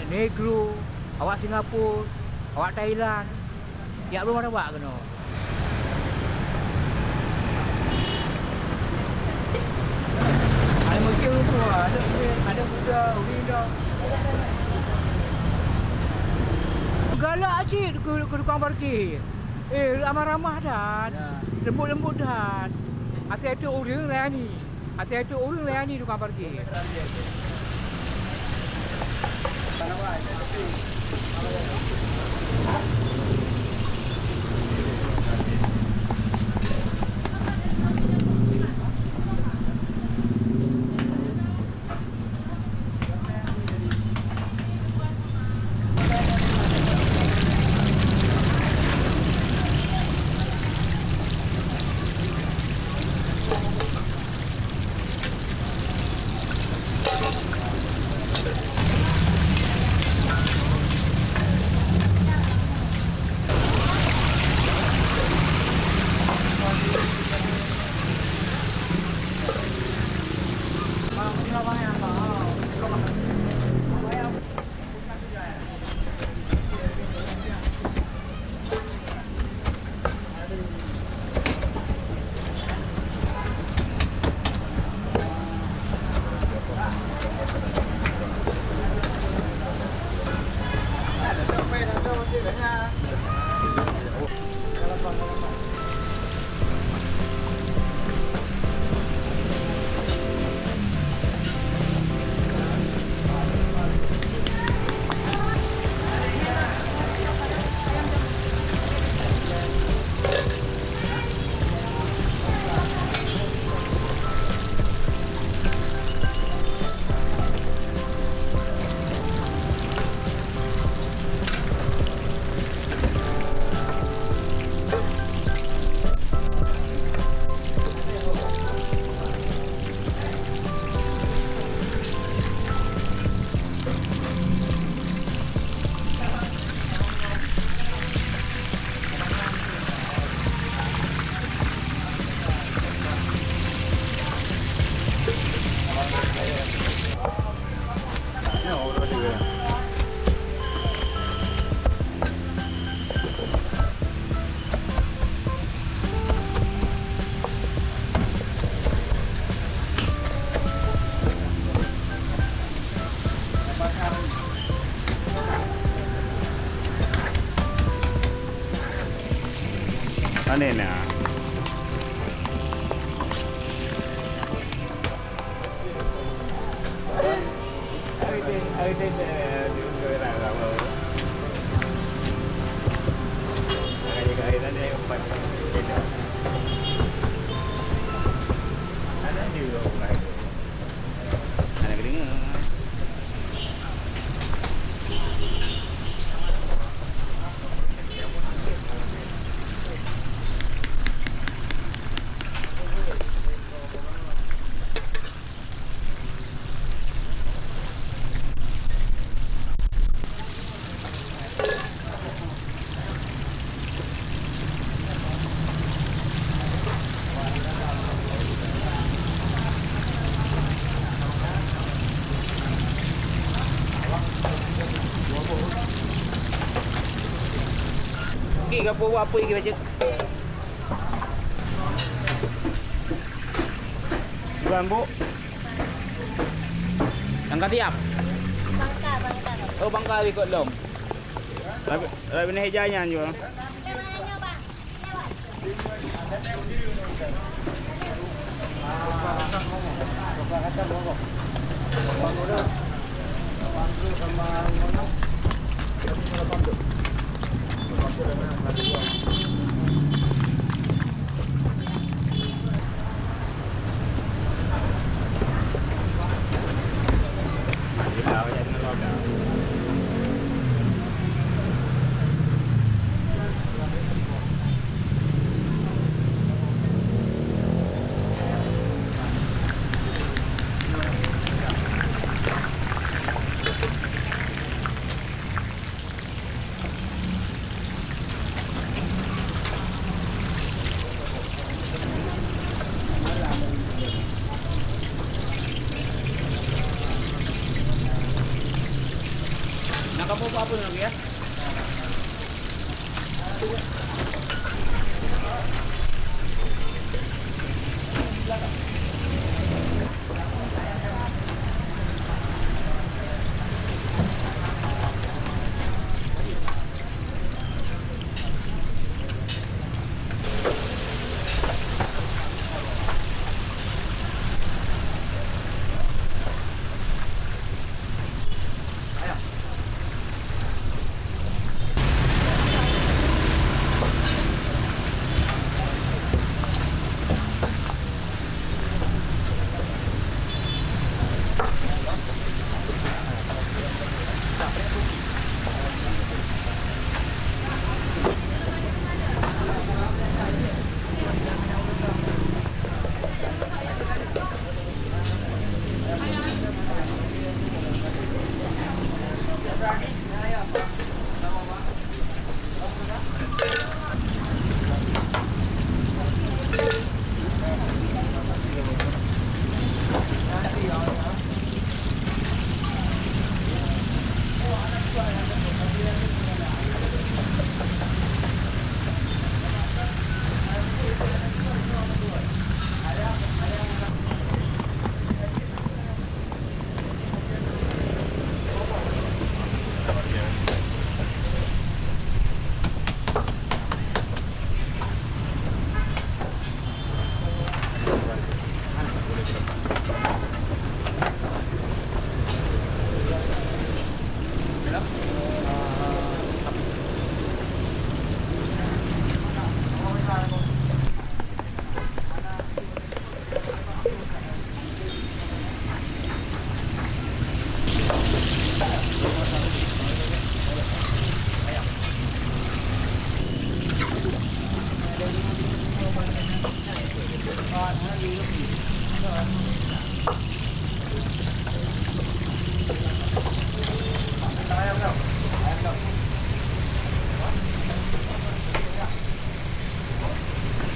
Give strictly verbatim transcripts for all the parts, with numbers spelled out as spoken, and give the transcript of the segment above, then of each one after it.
Negro, awak Singapura, awak Thailand, jak beumartabak keunoe. Hai mungkin rupa, ada, ada muda, ureueng dah. Galak cit keu, keu tukang parkir. Eh, ramah-ramah that. Ya. Lembut-lembut that. Até-até ureueng layani. Até-até ureueng layani tukang parkir. Aneh nah. Ki, ka peue apui ki bacut? Dua, Bu. Nyang ka tiam? Bangka, bangka. Oh, bangka ikot lom. Rabi, rabi neh ija nyan jua.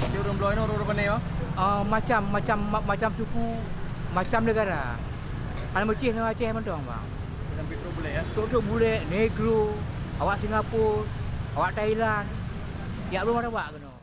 Jadi ureueng bloe nyoe ureueng pane, oh? Ah, macam, macam, ma-, macam suku, macam negara. Hana meucih ngon Aceh mantong, bang. Sampai trok bulek, ya? Trok-trok bulek, negro, awak Singapura, awak Thailand. Jak bloe marawak keunoe.